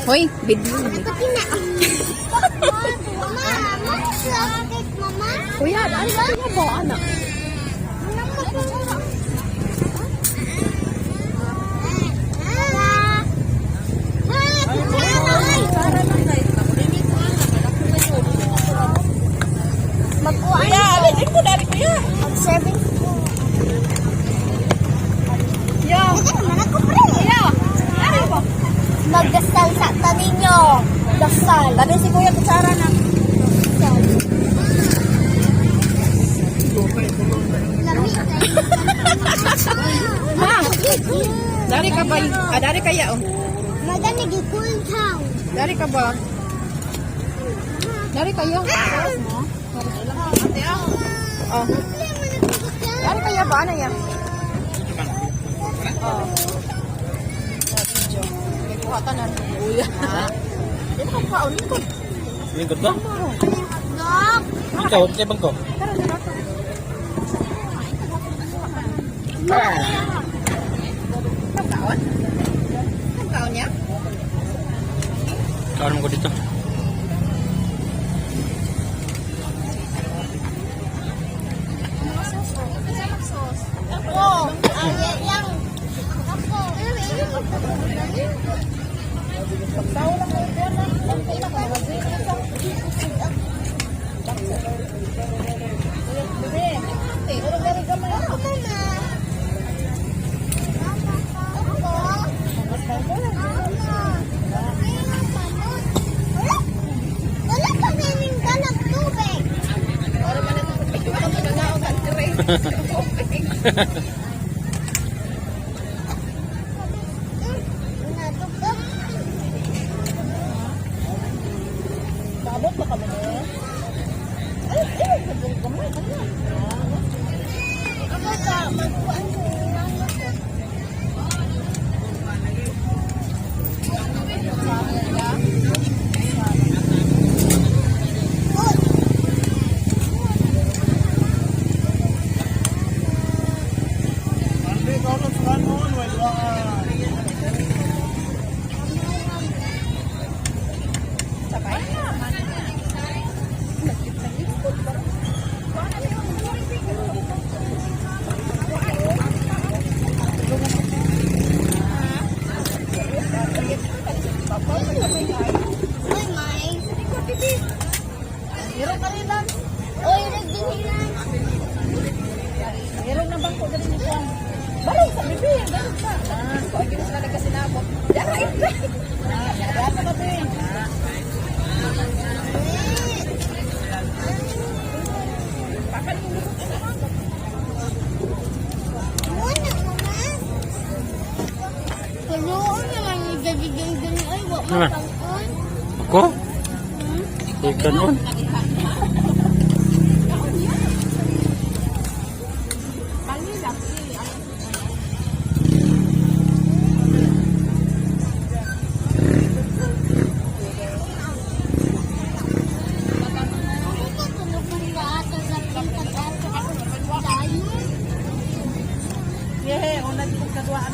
Hoy, video. Pati na. Mama, mama, mama. Kuya, ano ba ba anak? Kuya, alin ko dari kuya. Mag-serving ko. Ya. Ito naman ako, pre. Kuya. Ano ba? Magdasal sa taninyo. Dasal. Dali si kuya kutsara na. Dasal. Lami. Ha? Dari ka ba? Ah, dari kaya oh. Magani cool down. Dari ka ba? Dari kayo. Oh. Dari kaya ba ano yan? Oh. Video. May kuha tanan. Uya. Di ba kaon ko? Lingkod ba? Dog. Ikaw, sa bangko. Tara na to. Kaon? Kaon niya? Kaon mo ko dito. Ako. Ay, yang. Ako. Ako, mama. Ako. Mama. Wala. Wala pa naming dalang tubig. Paabot ba kami mo? Ay, ay, gamay, gamay. Ako sa magkuan ko nang ako. Sabay? Uy, may. Meron ka rin lang. Uy, nagdinilan. Meron na bangko dali ni Juan. Barong sa bibi, barong sa. Ah, ko ay sila nagkasinabot. Dara ito. Ah, dara ka ba? Muna, mama. Karoon naman ni Daddy Dingdong. Ay, wa Naman. makaon. Ako? Ikaw nun. Ano ba tulog ka ata sa pagkakato? Tayo? Yeah, una di ko kaduaan.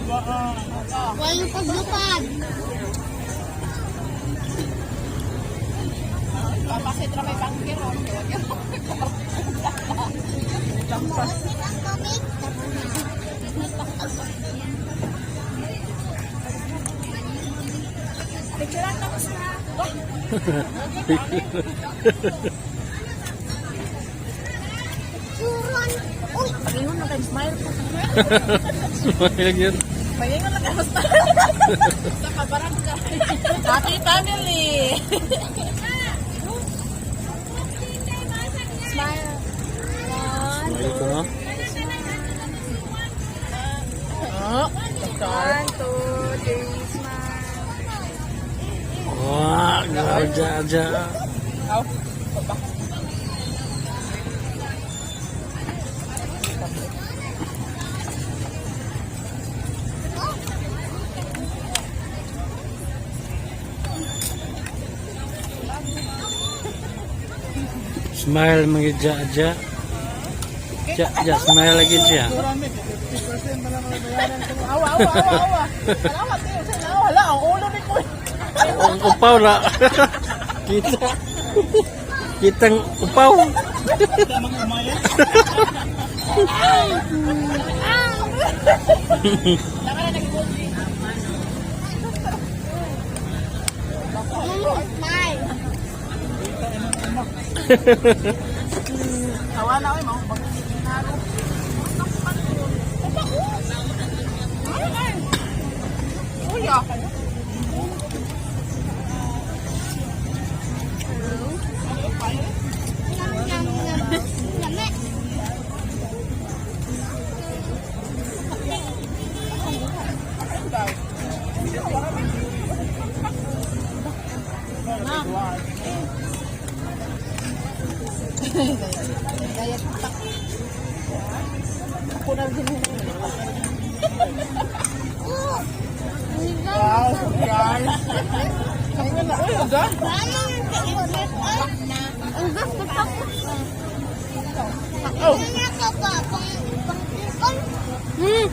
Wala yung paglupad. Papasit ra may bangkir oh. Maunit ang tubig. Picturean tapos na. Turon. Uy! Pagingon na kayo, smile po. Smile yun. Pagingon na kayo, smile. Sa kabarangay. Happy family! Smile. One, Smile ko no? Oh, one, two, three, smile. Wah, grabe dya, dya. Aw, baba. Smile mga dya, dya. Dya, dya, smile lagi dya. Awa, awa, awa, awa. Awa, tiyo, sa awa. Hala, ang ulo ni Kuya. Ang upaw na. Kita. Kitang upaw. Tama na nag-emoji. Smile. Awa na, oy, mga pag-inaro. Uy, ah. Nam, nam, nam. Lami. Oh! Wow, guys. Uy, ang ganda. Paano yung kainit? Ang gusto pa ko. Oh. Ano nga ka ba? Pang, pang, pang, Hmm.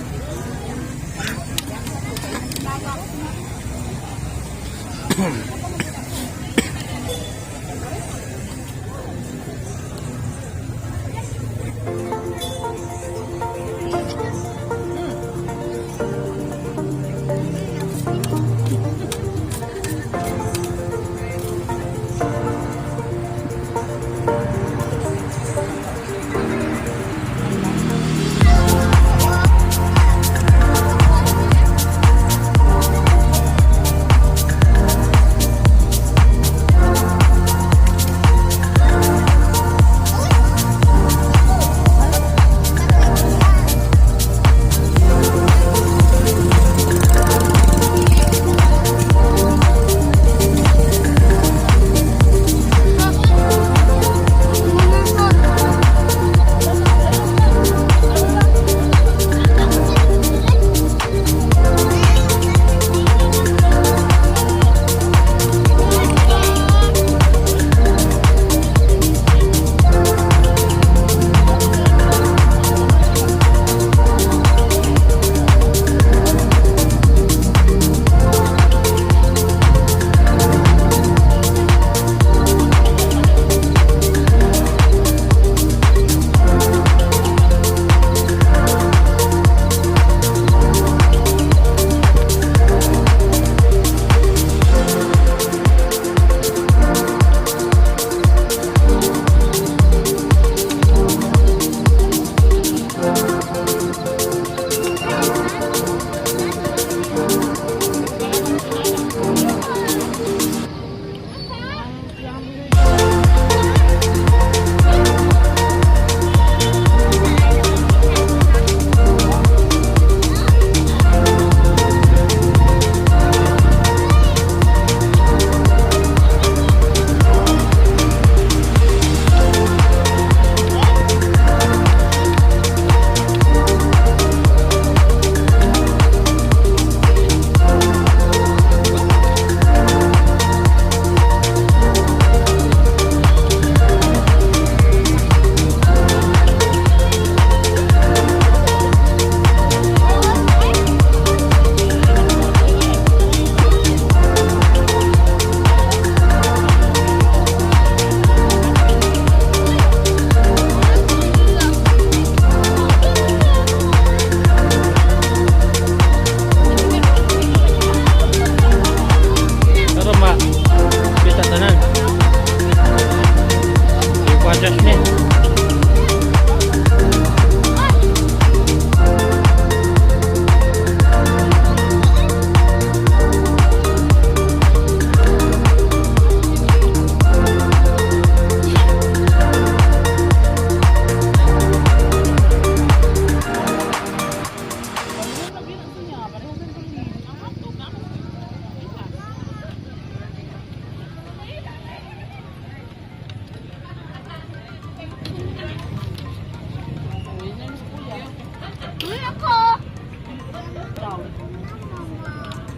Uy, ako!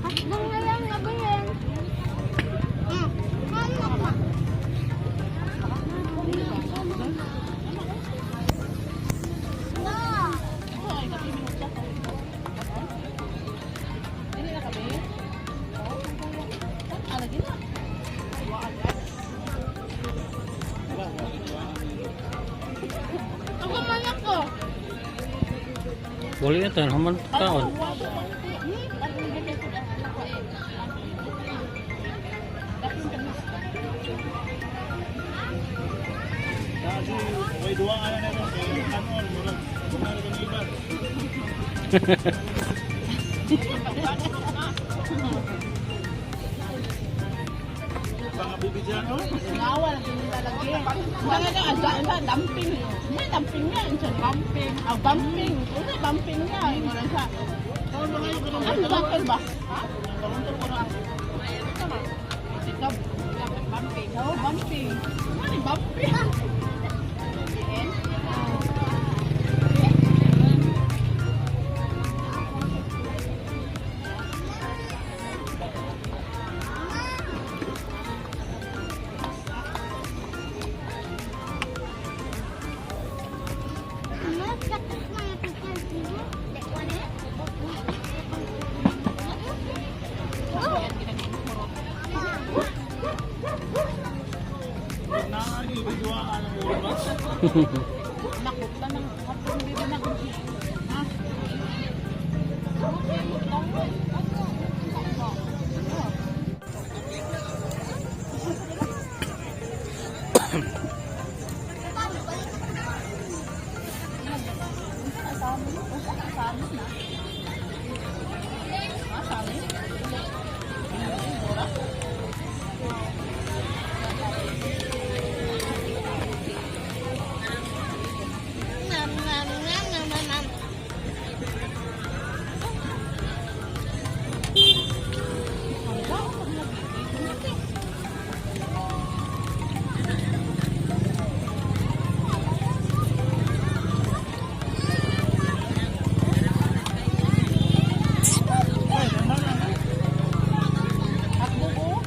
Hotdog na lang, nabilin. Ano pa? No. Dili na kami. Oh. Ano gina? Ako man ako. Wala na tayo, human taon. May duwa ka na naman. Kanon, murag. Kumari ka ng iba. Baka bibigyan, no? Ngawa lang din nila lagi. Nga nga nga nga dumping. May dumping nga siya bumping. Ah, bumping. Una bumping nga ingon lang siya. Ano ba kan ba? Ha? Sikap. Bumping. Oh, bumping. Ano bumping? Ano? Sakit na yung pagkain. Naani, may duwa ka ng iba. Nakuta ng hapon bibi na. Ha? Nam, nam, nam, nam, nam, nam. Hotdog oh.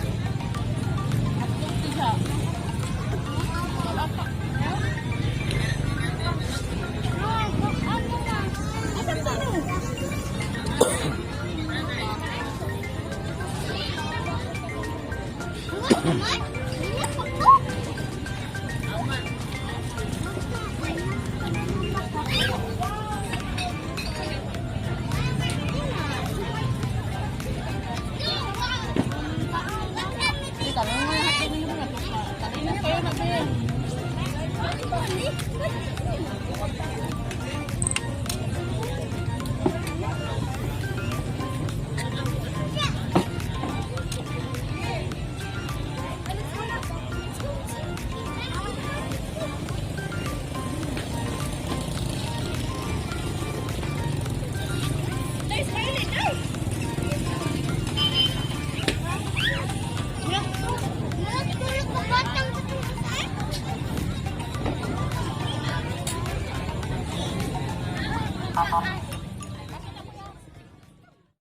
Hotdog siya. Wala pa. Asan tanong? Hindi, tanong mo yung hotdog ninyo na. Tanong kayo na, Ben.